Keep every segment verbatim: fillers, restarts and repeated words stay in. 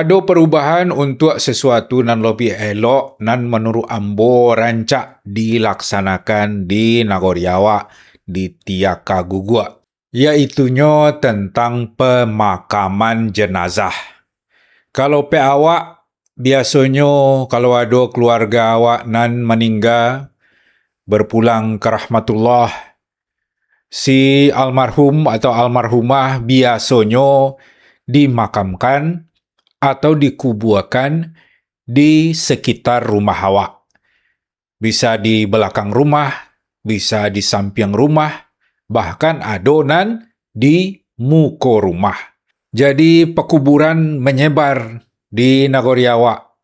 ado parubahan untuak sasuatu nan lobiah elok, nan manuruik ambo rancak dilaksanakan di nagori awak, di Tiaka Guguak, yaitunyo tantang pamakaman jenazah. Kalau pek awak, biasonyo kalau ado kaluarga awak nan maningga, berpulang ka rahmatullah, si almarhum atau almarhumah biasonyo dimakamkan atau dikubuakan di sekitar rumah awak. Bisa di balakang rumah, bisa di sampiang rumah, bahkan ado nan di muko rumah. Jadi, pakuburan manyebar di nagori awak,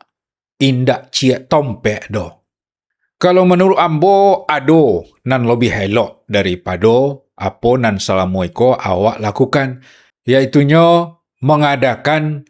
indak ciek tompek doh. Kalau manuruik ambo, ado nan lobiah elok daripado apo nan salamo iko awak lakukan, yaitunyo mangadakan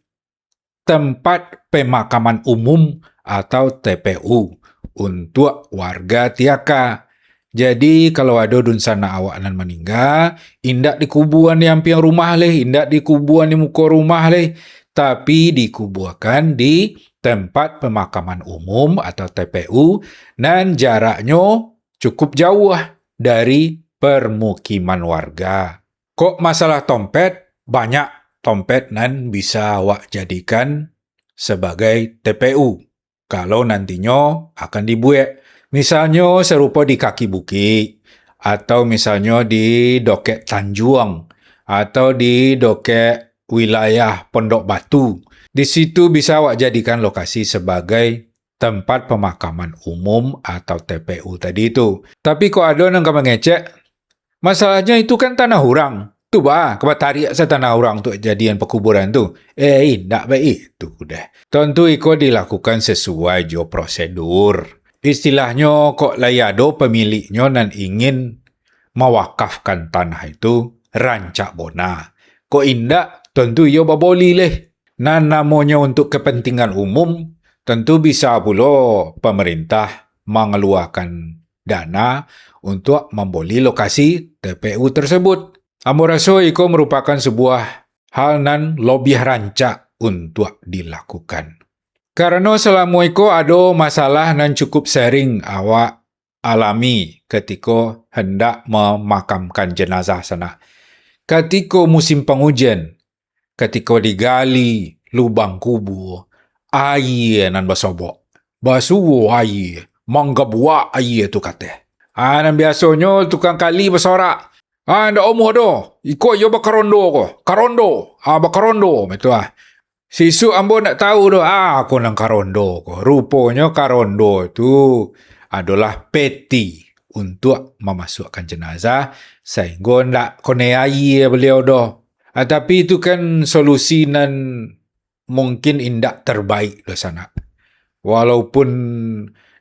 tempat pemakaman umum atau T P U untuak warga Tiaka. Jadi, kalau ado dunsanak awak nan maningga, indak dikubuan di ampiang rumah leh, indak dikubuan di muko rumah leh, tapi dikubuakan di tempat pemakaman umum atau T P U nan jaraknyo cukup jauah dari permukiman warga. Kok masalah tompet, banyak tompet nan bisa awak jadikan sabagai T P U, kalau nantinyo akan dibuek. Misalnyo sarupo di kaki bukik, atau misalnyo di dokek tanjuang, atau di dokek wilayah Pondok Batu. Di situ bisa awak jadikan lokasi sabagai tempat pemakaman umum atau T P U tadi tu. Tapi kok ado nan ka mangecek, masalahnyo itu kan tanah urang. Tu baa, ka batariak sa tanah urang tu jadian pakuburan tu. Eh, indak baitu doh. Tantu iko dilakukan sasuai jo prosedur. Istilahnyo, kok lai ado pamiliknyo nan ingin mawakafkan tanah itu, rancak bona. Kok indak, tantu iyo baboli leh. Nan namonyo untuak kapantingan umum, tantu bisa pulo pamarintah mangaluakan dana untuak mamboli lokasi T P U tersebut. Ambo raso iko marupakan sabuah hal nan lobiah rancak untuak dilakukan. Karano salamo iko ado masalah nan cukup sering awak alami katiko handak mamakamkan jenazah sanak. Katiko musim pangujan, katiko digali lubang kubua, aia nan basobok. Basuo aia, manggabuak aia tu kateh. Ah, nan biasonyo tukang kali basorak, "Ah, indak omuah doh, iko iyo bakarondo ko, karondo, ah, bakarondo," baitu ah. Sisuak ambo ndak tahu doh, ah, ko nan karondo ko. Ruponyo karondo tu adolah peti untuak mamasuakkan jenazah, sainggo ndak konai aia baliau doh. Ah, tapi itu kan solusi nan mungkin indak terbaik doh sanak. Walaupun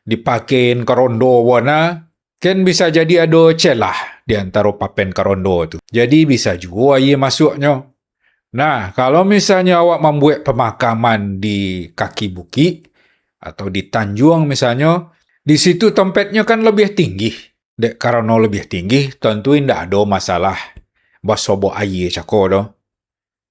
dipakein karondo bana, kan bisa jadi ado celah di antaro papen karondo tu. Jadi bisa juo aia masuaknyo. Nah, kalau misalnyo awak mambuek pamakaman di kaki bukik atau di tanjuang misalnyo, di situ tompetnyo kan labiah tinggi. Dek karano labiah tinggi, tantu indak ado masalah basobok aia cako doh.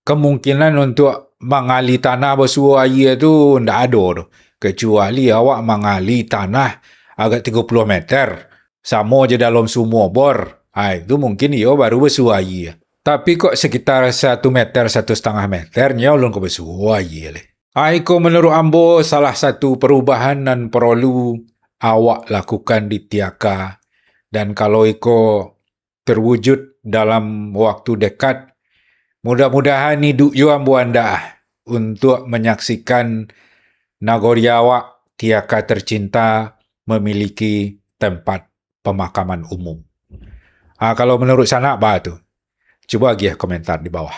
Kemungkinan untuak mangali tanah basuo aia tu ndak ado doh, kecuali awak mangali tanah agak tigo puluah meter, samo jo dalam sumua bor. Ai, tu mungkin iyo baru basuo aia. Tapi kok sekitar satu meter, satu satangah meter, nyo alun ka basuo aia leh. Ai, ko manuruik ambo salah satu parubahan nan porolu awak lakukan di Tiaka. Dan kalau iko terwujud dalam waktu dekat, mudah-mudahan iduik juo ambo andak untuak manyaksikan nagori awak Tiaka tercinta mamiliki tempat pamakaman umum. Ah, kalau manuruik sanak baa tu? Cubo agiah komentar di bawah.